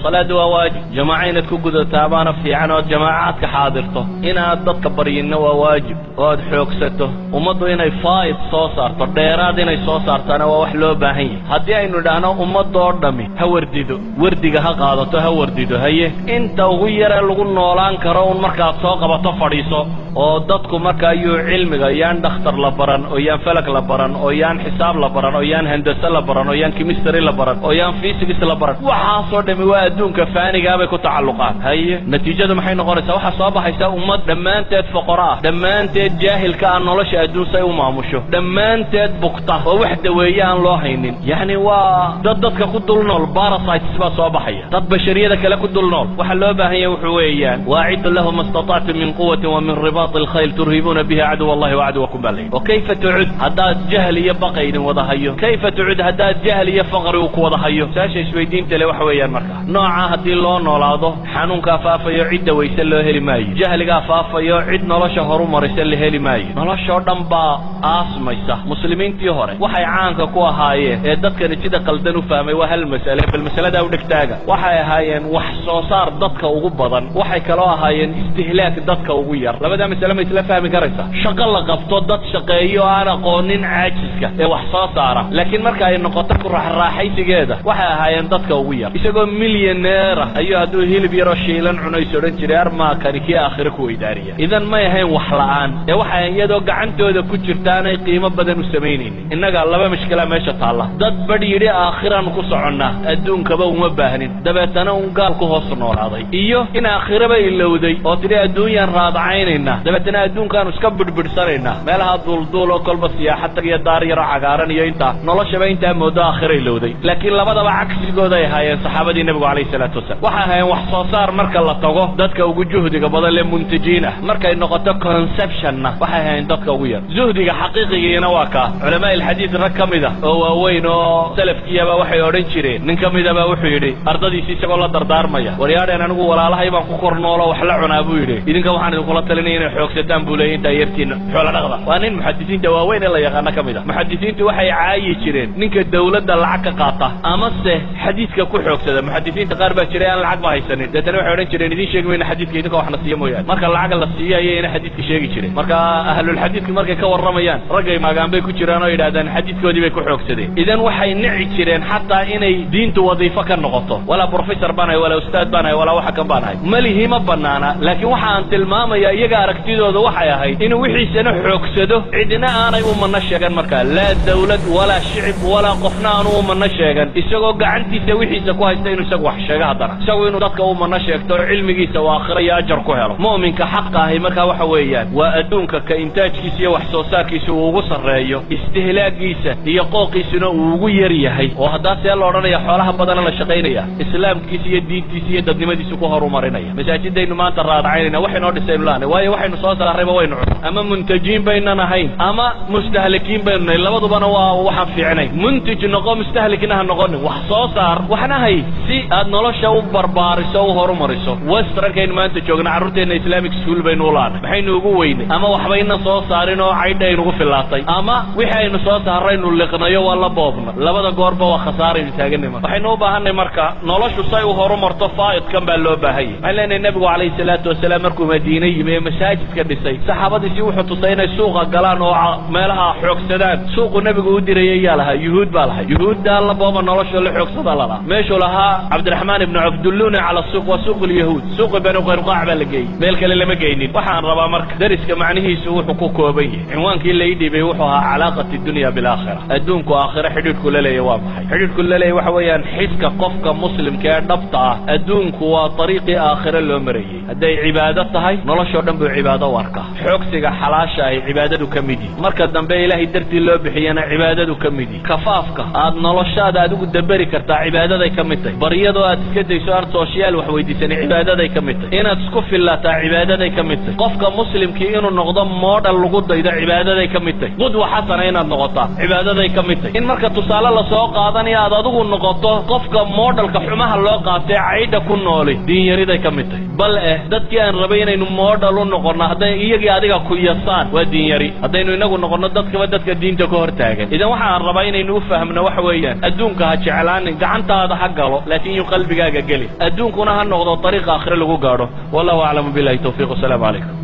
Salaadu waa waajib, jamaaco inaad ku gudataa baana fiican ood jamaacaadka xaadirto. Inaad dadka baryinna waa waajib oo aad xoogsato. Ummaddu inay faa'id soo saarto, dheeraad inay soo saartaana waa wax loo baahan yahay. Haddii aynu idhaahno ummadoo dhammi ha wardido, wardiga ha qaadato, ha wardido, haye inta ugu yaree lagu noolaan karo un markaad soo qabato fadhiiso, oo dadku marka ayuu cilmiga yaan dhakhtar la baran, oo yaan falag la baran, oo yaan xisaab la baran, oo yaan handase la baran, oo yaan chemistry la baran, oo yaan physics la baran. Waxaasoo dhami waa adduunka faanigaa bay ku tacalluqaan. Haye, natiijadu maxay noqonaysaa? Waxaa soo baxaysa ummad dhammaanteed foqoro ah, dhammaanteed jaahilka ah nolosha adduun say u maamusho, dhammaanteed bugta oo wax daweeye aan loo haynin. Yacni waa dad dadka ku dul nool, parasites baa soo baxaya, dad bashariyada kale ku dul nool. Waxa loo baahan yahay wuxuu weeyaan waaciddu lahum ma istatactum min quwatin wa min ribaati alkhayl turhibuuna biha caduw allahi wa caduwakum baa layidhi. Wa kayfa tucud haddaad jahl iyo baqa idin wada hayo? Kayfa tucud haddaad jahl iyo faqri uu ku wada hayo? Su-aasha isweydiinta le waxa weeyaan, marka nooca haddii loo noolaado, xanuunkaa faafayo cidda wayse loo heli maayo, jahligaa faafayo cid nolosha horu marisa la heli maayo, noloshoo dhan baa aasmaysa. Muslimiintii hore waxay caanka ku ahaayeen ee dadkani sida qaldan u fahmay waa hal mas'ale, bal masaladaa u dhegtaaga. Waxay ahaayeen wax soo saar dadka ugu badan, waxay kaloo ahaayeen istihlaak dadka ugu yar. Labadaa masale ma isla fahmi karaysa? Shaqo la qabto, dad shaqeeyo aan aqoonin caajiska ee wax soo saara, laakiin marka ay noqoto ku raaxraaxaysigeeda waxay ahaayeen dadka ugu yar. Isagoo milyaneera ayuu hadduu hilib yaroo shiilan cuno is odhan jiray armaakani kii aakhiro ku weydaariya. Idan may ahayn wax la'aan, ee waxay iyadoo gacantooda ku jirta aanay qiimo badan u samaynaynin. Innaga laba mashkilaa meesha taalla: dad badh yidhi aakhiraanu ku soconnaa, adduunkaba uma baahnin, dabeetana un gaal ku hoos noolaaday, iyo in aakhiraba ilowday oo tidhi adduunyaan raadacaynaynaa, dabeetana adduunkaanu iska bidhbidhsanaynaa, meelaha duulduul oo kolba siyaaxad tag iyo daar yaroo cagaaran iyo intaa noloshaba intaa moodo aakhira ilowday. Laakiin labadaba cagsigooday ahaayeen saxaabadii nebigu calayhi salaatu wasalaam. Waxay ahaayeen wax soo saar marka la tago dadka ugu juhdiga badan lee muntajiin ah, markay noqoto consumptionna waxay ahaayeen dadka ugu yar. Zuhdiga xaqiiqigiina waa kaa. Culamaa ilxadiid rag ka mid ah oo waaweyn oo salafkiiyaba waxay odhan jireen, nin ka midaba wuxuu yidhi ardadiisi isagoo la dardaarmaya, waryaadheen anigu walaalahay baan ku kor noolo wax la cunaa buu yidhi, idinka waxaan idinkula talinaya inay xoogsataan buu leeyay intaa yartiina xoola dhaqda. Waa nin muxadisiinta waaweyn ee la yaqaano ka mid ah. Muxadisiintu waxay caayi jireen ninka dawladda lacag ka qaata amase xadiidka ku xoogsada. Muxadisiinta qaar baa jiray aan lacag ba haysanin, deetana waxay odhan jireen idiin sheegi mayna xadiidka idinka waxna siiya mooyaane. Marka lacag la siiyo ayayna xadiidka sheegi jireen. Marka ahlulxadiidka markay ka warramayaan raggay maagaan bay ku jiraan oo yidhahdaan xadiidkoodii bay ku xoogsadeen. Idan waxay nici jireen xataa inay diintu wadiifo ka noqoto. Walaa professor baan ahay, walaa ustaad baan ahay, walaa waxa kan baan ahay, malihi ma banaana. Laakiin waxa aan tilmaamaya iyaga aragtidooda waxay ahayd inuu wixiisana xoogsado, cidina aanay u manno sheegan. Markaa laa dawlad walaa shicib walaa qofna aanu u manno sheegan, isagoo gacantiisa wixiisa ku haysta inuu isagu wax sheego, haddana isagu inuu dadka u manno sheegto oo cilmigiisa uu aakhiro iyo ajar ku helo. Mu'minka xaqa ahi markaa waxa weeyaan waa adduunka ka intaajkiisa iyo wax soo saarkiisa uu ugu sarreeyo, istihlaagiisa iyo qooqiisuna uu ugu yar yahay. Oo haddaa see la odhanaya xoolaha badana la shaqaynaya, islaamkiisa iyo diintiisa iyo dadnimadiisu ku horumarinaya. Masaajidaynu maanta raadacaynayna waxaynoo dhisaynu laanay, waayo waxaynu soo saarrayba waynu cun, ama muntajiin baynan ahayn ama mustahlikiin baynu nahay, labadubana waa waxaan fiicnayn. Muntij noqo, mustahlikna ha noqonin, wax soo saar waxna hay si aad nolosha u barbaariso, u horumariso. Westernkaynu maanta joogna carruurteenna Islamic school baynu u laanay. Maxaynu ugu weynay? Ama waxbayna soo saarin oo caydha aynugu fillaatay, ama wixii aynu soo saarraynu liqnayo waa la boobna. Labada goorba waa khasaaraynu taaganay. Marka waxaynu u baahanay marka noloshu say u horumarto faa'idkan baa loo baahan yahay. Waxaan leenahay nebigu calayhi salaatu wasalaam markuu Madiine yimi ee masaajidka dhisay, saxaabadiisii wuxuu tusay inay suuqa galaan oo meelaha xoogsadaan. Suuqu nebigu u dirayay yaa lahaa? Yuhuud baa lahay. Yuhuuddaa la booba, nolosha la xoogsada lalahaa. Meeshuu lahaa Cabdiraxmaan ibnu Cabdulluuna cala suuq waa suuq lyahuud, suuqi Banu Qaynuqaac baa la geeyey, meel kale lama geynin. Waxaan rabaa marka dariska macnihiisu wuxuu ku kooban yahay, cinwaankii la ii dhiibay wuxuu ahaa calaaqat dunya bilaakhira, adduunku aakhiro xidhiidhku la leeyahy waa maxay? Xidhiidhku la leeyahy waxa weeyaan xiska qofka muslimka ee dhabta ah, adduunku waa dariiqii aakhiro loo marayey. Hadday cibaado tahay noloshoo dhan buu cibaado u arkaa. Xoogsiga xalaasha ay cibaadadu ka mid yihi, marka dambe ilaahay dartii loo bixiyana cibaadadu ka mid yihi. Kafaafka aad noloshaada adigu daberi kartaa cibaadaday ka mid tahay. Baryadoo aad iska dayso aan sooshiyaal wax weydiisanay cibaadaday ka mid tahay. Inaad isku fillaataa cibaadaday ka mid tahay. Qofka muslimkii inuu noqdo model lagu daydo cibaadaday Cibaadaday ka mid tahy. Qudwa xasana inaad noqotaa cibaadaday ka mid tahy. In marka tusaale lasoo qaadanayo aad adigu noqoto qofka moodhalka xumaha loo qaatee caydha ku nooli, diinyariday ka mid tahy. Bal dadkii aan rabay inaynu moodhal u noqonno hadday iyagii adiga ku yasaan, waa diinyari. Haddaynu inagu noqonno dadkaba dadka diinta ka hor taagan. Idan waxaan rabaa inaynu u fahmno waxa weeyaan, adduunka ha jeclaanin, gacantaada ha galo, laakiin yuu qalbigaaga geli. Adduunkuna ha noqdo ariiqa aakhire lagu gaadho. Wallahu aclamu billahi tawfiiq. Wasalaamu calaykum.